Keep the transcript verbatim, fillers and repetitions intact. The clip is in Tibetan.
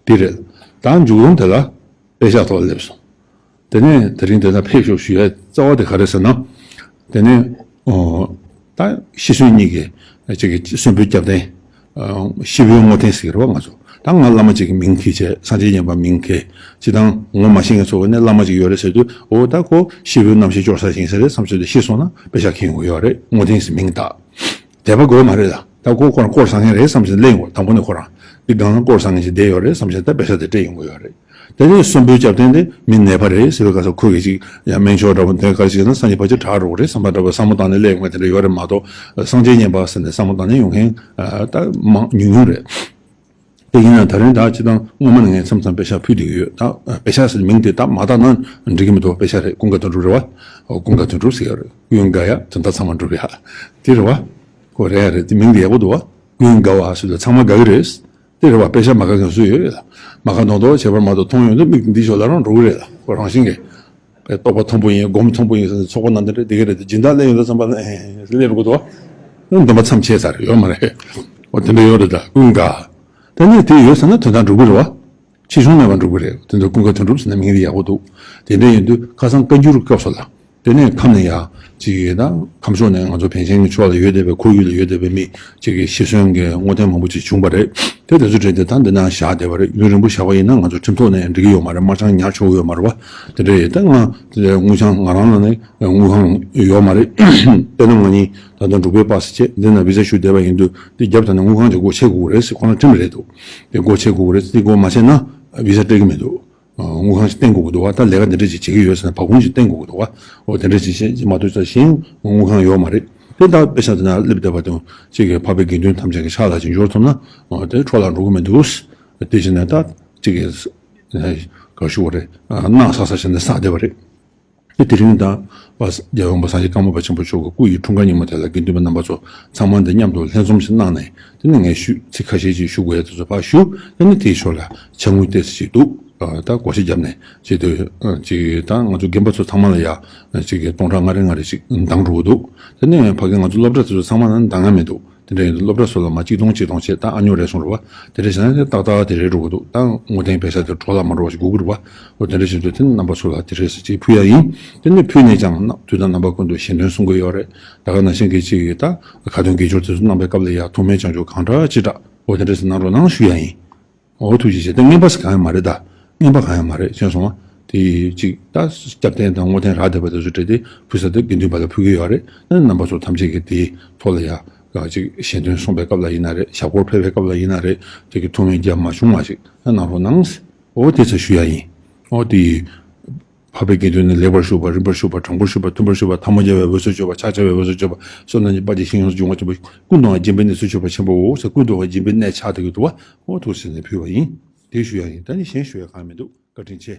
དེ་རེད། ད་མཇུག་སྡོམ་དེ་ལ་དཔེ་ཆ་ཐོག་སླེབས་སོང་། དེ་ནས་དེ་རིང་དེ་ན་ཕེབས་ཤོག་ཞུ་ཡ་རྩ་བ་དེ་ག་རེ་ཟེར་ན། དེ་ནས་ཨོ། ད་ཤི་གསོན་གཉིས་ཀྱི་ཅིག་གི་གསོན་པོའི་སྐྱབས་རྟེན། ཤི་བོའི་བསྔོ་རྟེན་ཟེར་གྱི་རེད་བ་ང་ཚོ། ད་ང་བླ་མ་ཅིག་གི་མིང་འཁྱེར་བྱས་སངས་རྒྱས་མཉན་པ་མིང་འཁྱེར། སྤྱིར་བཏང་ངོ་མ་ཤེས་མཁན་ཚོ་གི་ནས་བླ་མ་ཅིག་ཡོད་རེད་ཟེར་དུས་ཨོ་ད་ཁོ་ཤི་བོའི་རྣམ་ཤེས་སྐྱོར་ས་ཞིག་ཡིན་ས་རེད་བསམ་ཚུལ་དུ་ཤི་སོང་ན་དཔེ་ཆ་འཁྱེར་ཡོང་གི་ཡོད་རེད། བསྔོ་རྟེན་ཟེར་མིང་བཏགས། དད་པ་དགོས་མ་རེད་ལ། ད་ཁོ་ཁོ་རང་སྐོར་བཟང་མཁན་རེད་བསམ་བྱས་སླེབས་ཡོང་བ། དང་པོ་ནས་ཁོ་རང་འདི་སྒང་ལ་སྐོར་བཟང་མཁན་ཞིག་བསྡད་ཡོད་རེད་བསམ་བྱས་ད་དཔེ་ཆ་དེ་སྤྲད་ཡོང་གི་ཡོད་རེད། དེ་ནས་གསོན་པོའི་སྐྱབས་རྟེན་དེ་མི་ནད་པ་རེད་ཟེར་བའི་སྐབས་སུ་ཁོ་གིས་ཅིག་ཡང་སྨན་མཆོག་འདྲ་པོ་འདོན་ག་རེ་ཞིག་ན་སངས་རྒྱས་ཕལ་ཆེར་དྲག་འགྲོ་གི་རེད་བསམ་པ་འདྲ་པོ་བསམ་བློ་བཏང་ནས་སླེབས་ཡོང་མཁན་དེ་འདྲ་ཡོད་རེད་མ་གཏོགས། སངས་རྒྱས་མཉན་པ་ཟེར་ནས་བསམ་བློ་བཏང་ནས་ཡོང་མཁན་ད་མང་ཉུང་ཉུང་རེད། དེ་ཡིན་ན་ད་རིང་ད་སྤྱིར་བཏང་སྔོན་མ་ནས་ངས་མཚམས་མཚམས་དཔེ་ཆ་ཕུལ་བསྡད་ཀྱི་ཡོད། ད་དཔེ་ཆ་ཟེར་མིང་དེ་ད་མ་བཏགས་ན་འགྲིག་གི་མི་འདུག་དཔེ་ཆ་རེད། ཀུན་དགའ་དོན་གྲུབ་རེད་བ། ཀུན་དགའ་དོན་གྲུབ་ཟེར་ཡ་རེད། ཀུན་དགའ་ཡ་དོན་དག་ཚང་མ་འགྲུབ་ཡ། དེ་རེད་བ། ཁོ་རེད་ཡ་རེད། དེ་མིང་དེ་ཡག་པོ་འདུག་བ། ཀུན་དགའ་བ་ཟེར་དུས་ཚང་མ་དགའ་གི་རེད། དེ་རེད་བ། དཔེ་ཆ་མ་དགའ་མཁན་སུ་ཡོད་ལ། མ་དགའ་མདོག་མདོག་བྱས་པར་མ་གཏོགས་མཐོང་ཡོང་དུས་མིག་འདི་ཕྱོགས་ལ་རང་འགྲོ་གི་རེད་ལ། ཁོ་རང་བཞིན་གྱིས། རྟོགས་པ་མཐོན་པོ་ཡིན་སྒོམ་མཐོན་པོ་ཡིན་ཟེར་ནས་ཚོགས་པ་ནང་དེ་འདྲ་བསྡད་ཀྱི་རེད་དེ་སྦྱིན་བདག་སླེབས་ཡོང་དུས་ཙམ་པ་ལ་ཨེ་སླེབས་འགྲོ་གི་འདུག་བ། འདོན་པ་མཚམས་ཆད་ཚར་ཡོད་མ་རེད། འོ་དེ་འདྲ་ཡོད་རེད། ད་ཀུན་དགའ། དེ་ནས་དེ་ཡོད་ཟེར་ན་དོན་དག་འགྲུབ་ཀྱི་རེད་བ། ཕྱིས་བྱུང་མེད་པར་འགྲུབ་ཀྱི་རེད། དེ་འདྲ་ཀུན་དགའ་དོན་གྲུབ་ཟེར་ན་མིང་དེ་ཡག་པོ་འདུག་དེ་འདྲ་ཡིན་དུས་ཁ་སང་བཀའ་འགྱུར་སྐབས་སུ་ལ། དེ་ནས་ཁམས་ནས་ཡ། ཅིག་ཡོད་ད། ཁམས་ཕྱོགས་ནས་ང་ཚོ་བན་ཆེན་གྱི་ཕྱོགས་ལ་ཡོད་བསྡད་པའི་ཁོར་ཡུག་ལ་ཡོད་བསྡད་པའི་མི་ཅིག་གིས་ཤི་གསོན་གྱི་བསྔོ་རྟེན་མང་པོ་ཅིག་བྱུང་བ་རེད། དེ་དེ་ཚོ་བྲིས་ཏེ་ད་འདི་ན་བཞག་བསྡད་པ་རེད། ཡུན་རིང་པོ་བཞག་པ་ཡིན་ན་ང་ཚོ་ཁྲིམས་ཐོག་ནས་འགྲིག་གི་ཡོད་མ་རེད། དམར་བྱང་ཉར་ཆོག་གི་ཡོད་མ་རེད་བ། དེ་འདྲ་ཡིན་ད་ང་དངུལ་བྱང་ང་རང་ལ་ནི་དངུལ་ཁང་ཡོད་མ་རེད། དཔེར་ན་ང་གཉིས་ད་ལྟ་འབྲུག་པའི་པ་སི་བྱས་འདི་ན་བི་ས་ཞུ་བསྡད་པ་ཡིན་དུས་འདི་རྒྱབ་ད་ནས་དངུལ་ཁང་ཅིག་སྒོ་ཕྱེ་དགོས་རེད་ཟེར་ཁོ་རང་ཁྲིམས་རེད་འདུག་དེ་སྒོ་ཕྱེ་དགོས་རེད། དེ་སྒོ་མ་ཕྱེ་ན་བི་ས་སྤྲད་ཀྱི་མི་འདུག་དངུལ་ཁང་ཞིག་བསྟན་དགོས་ཀྱི་འདུག་བ། ད་ལས་ཀ་འདི་འདྲ་ཅིག་བྱེད་ཀྱི་ཡོད་ཟེར་ན་བ་ཁུང་ཞིག་བསྟན་དགོས་ཀྱི་འདུག་བ། འོ་དེ་འདྲ་ཅིག་བྱེད་མ་གཏོགས་ཅིག་གཞན་དངུལ་ཁང་ཡོད་མ་རེད། དེ་ད་དཔེ་ཆ་དེ་ན་སླེབས་བསྡད་པ་དང་ཅིག་གི་འཕགས་པའི་དགེ་འདུན་ཐམས་ཅད་ཀྱི་ཕྱག་ལ་ཅིག་འབྱོར་ཐུབ་ན་འོ་དེ་འཕྲོ་བརླག་འགྲོ་གི་མི་འདུག་དེ་བྱས་ནས་ད་ཅིག་གི་ག་ཞུ་བ་རེད། གནང་ས་ས་བྱས་ནས་བསགས་བསྡད་པ་རེད། དེ་དེ་རིང་ད་བ་རྒྱལ་བ་དབང་པོ་སངས་རྒྱས་ཀརྨ་པ་ཆེན་པོ་མཆོག་གི་སྐུ་ཡི་འཁྲུངས་སྐར་ཉིན་མོ་དེ་ལ་དགེ་འདུན་པ་རྣམ་པ་ཚོ་ཚང་མ་འདི་མཉམ་དུ་ལྷན་འཛོམས་ཤིག་གནང་ནས་དེ་ནས་ངས་ཞུ་ཚིག་ཁ་ཤས་ཅིག་ཞུ་དགོས་ཡ་དེ་ཚོ་ཕར་ཞུ། དེ་ནས་དེའི་ཞོར་ལ་ཕྱག་དངུལ་ཏོག་ཙམ་ཅིག་འདུག་ད་སྒོར་གཞས་བརྒྱབ་ནས་བྱེད་དུས་ཅིག་ད་ང་ཚོ་རྒན་པ་ཚོ་ཚང་མ་ལ་ཡ་ཅིག་གི་སྟོང་ཕྲག་ལྔ་རེ་ལྔ་རེ་ཞིག་འདང་འགྲོ་གི་འདུག་དེ་ནས་ཕ་གི་ང་ཚོ་སློབ་གྲྭ་དེ་ཚོ་ཚང་མ་ལ་འདང་ང་མི་འདུག་དེ་འདྲ་ཡིན་དུས་སློབ་གྲྭ་སོགས་ལ་མ་གཅིག་སྟོང་གཅིག་སྟོང་བྱས་ད་ཨ་ཉོ་རེ་སོང་རེད་བ། དེ་འདྲ་བྱས་ན་ཏག་ཏག་དེ་རེད་འགྲོ་གི་འདུག་ད་བསྔོ་རྟེན་དཔེ་ཆ་དེ་འཕྲོ་བརླག་མ་འགྲོ་བ་ཞིག་དགོས་ཀྱི་རེད་བ། འོ་དེ་འདྲ་བྱེད་དུས་དེ་ནི་རྣམ་པ་ཚོ་ལ་དེ་རེད་ཟེར་ཅིག་ཕུལ་ཡ་ཡིན། དེ་ནས་ཕུལ་ནས་ཀྱང་དུས་དང་རྣམ་པ་ཀུན་ཏུ་གཞན་དོན་གསུང་གི་ཡོད་རེད། ད་ག་ནང་བཞིན་གྱི་ཅིག་ཡོད་ད་ཁ་འདོན་དགེ་སྦྱོར་དེ་ཚོ་གནང་པའི་སྐབས་ལ་ཡ་ཐུགས་སྨོན་བྱང་ཆུབ་གང་དྲག་ཅི་དྲག་འོ་དེ་འདྲ་ཞིག་གནང་རོགས་གནང་ཞུ་ཡ་ཡིན། འོ་ཐུགས་རྗེ་ཆེ། དེ་རྔན་པ་ཟེར་གང་ཡང་མ་རེད་ད། རྔན་པ་གང་ཡང་མ་རེད་ཤེས་སོང་ང་། དེ་ཅིག་ད་སྐྱབས་རྟེན་དང་བསྔོ་རྟེན་རག་བསྡད་པ་དེ་ཚོ་སྤྲད་དེ་ཕུལ་ས་དེ་དགེ་འདུན་པ་ལ་ཕུལ་གྱི་ཡོད་རེད། ཨ་ནི་རྣམ་པ་ཚོ་ཐམས་ཅད་ཀྱིས་དེའི་ཐོག་ལ་ཡ་ཅིག་ཞལ་འདོན་གསུངས་པའི་སྐབས་ལ་ཡིན་ན་རེད། ཞབས་སྐོར་ཕེབས་པའི་སྐབས་ལ་ཡིན་ན་རེད། དེ་གི་ཐུགས་སྨོན་རྒྱ་མ་ཆུང་བ་ཞིག་གནང་རོགས་གནང་། འོ་དེ་ཚོ་ཞུ་ཡ་ཡིན། འོ་དེ་འཕགས་པའི་དགེ་འདུན་ནི་ལེགས་པར་ཞུགས་པ། རིམ་པར་ཞུགས་པ། དྲང་པོར་ཞུགས་པ། མཐུན་པར་ཞུགས་པ། ཐལ་མོ་སྦྱར་བའི་འོས་སུ་གྱུར་པ། ཕྱག་བྱ་བའི་འོས་སུ་གྱུར་པ། བསོད་ནམས་ཀྱི་དཔལ་གྱིས་ཞིང་ཡོངས་སུ་འབྱུང་བར་གྱུར་པ། ཀུན་ཏུ་ཡང་སྦྱིན་པའི་གནས་སུ་གྱུར་པ་ཆེན་པོའོ་ཟེར། ཀུན་ཏུ་ཡང་སྦྱིན་པའི་གནས་ཆགས་བསྡད་ཀྱི་འདུག་བ། འོ་ཐུགས་སེམས་ནས་ཕུལ་བ་ཡིན། དེ་ཞུ་ཡ་ཡིན། ད་ནི་གཞན་ཞུ་ཡ་གང་མི་འདུག་བཀའ་དྲིན་ཆེ།